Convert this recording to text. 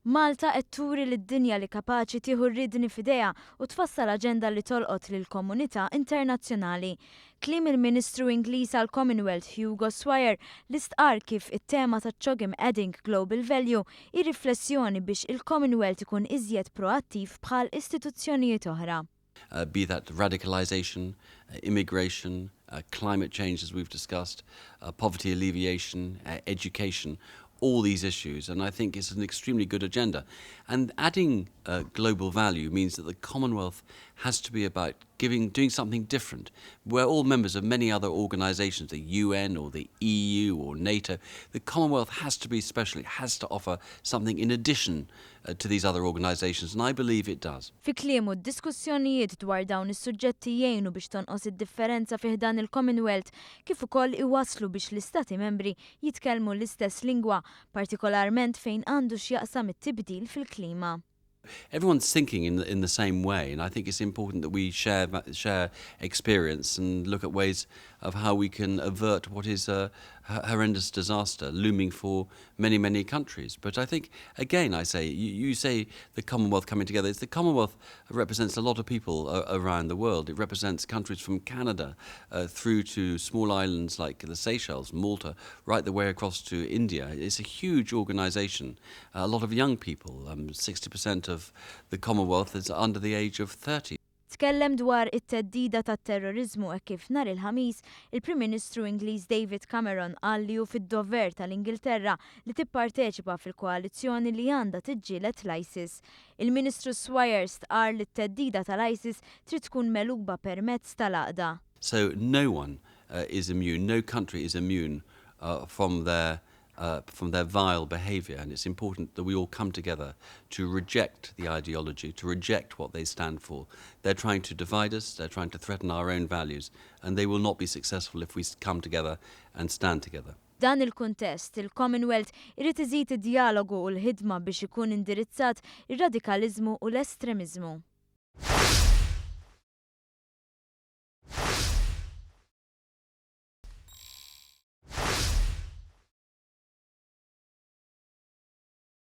Malta qed turi lid-dinja li kapaċi tieħu r-riedni f'idejha u tfassal aġenda li tolqot lill-komunità internazzjonali. Kliem il-Ministru Ingliż għall-Commonwealth Hugo Swire li stqar kif it-tema ta' CHOGM Adding Global Value hi riflessjoni biex il-Commonwealth ikun iżjed proattiv bħal istituzzjonijiet oħra. Be that radicalization, immigration, climate change, as we've discussed, poverty alleviation, education, all these issues. And I think it's an extremely good agenda. And adding global value means that the Commonwealth has to be about doing something different. We're all members of many other organizations, the UN or the EU or NATO. The Commonwealth has to be special. It has to offer something in addition to these other organizations, and I believe it does. Fi kliemu, d-diskussjonijiet dwar dawn is-suġġetti jgħinu biex tonqos id-differenza fi ħdan il-Commonwealth kif ukoll iwaslu biex l-istati membri jitkellmu l-istess lingwa, partikolarment fejn għandu x'jaqsam it-tibdil fil-klima. Everyone's thinking in the same way, and I think it's important that we share experience and look at ways of how we can avert what is a horrendous disaster looming for many, many countries. But I think, again, I say, you say the Commonwealth coming together. It's the Commonwealth represents a lot of people around the world. It represents countries from Canada through to small islands like the Seychelles, Malta, right the way across to India. It's a huge organization. A lot of young people, 60% of the Commonwealth is under the age of 30. Tkellem dwar it-theddida tat-terroriżmu e kif nhar il-Ħamis il-Prim Ministru Ingliż David Cameron qal li hu fid-dover tal-Ingilterra li tipparteċipa fil-koalizzjoni li għandha tiġġieled l-ISIS. Il-Ministru Swire stqar li t-theddida tal-ISIS trid tkun megħluba permezz tal-għaqda. So no one is immune, no country is immune from their vile behavior, and it's important that we all come together to reject the ideology, to reject what they stand for. They're trying to divide us, they're trying to threaten our own values, and they will not be successful if we come together and stand together. F'dan il-kuntest, il-Commonwealth irid iżid id-dialogu u l-ħidma biex ikun indirizzat ir-radikaliżmu u l-estremiżmu.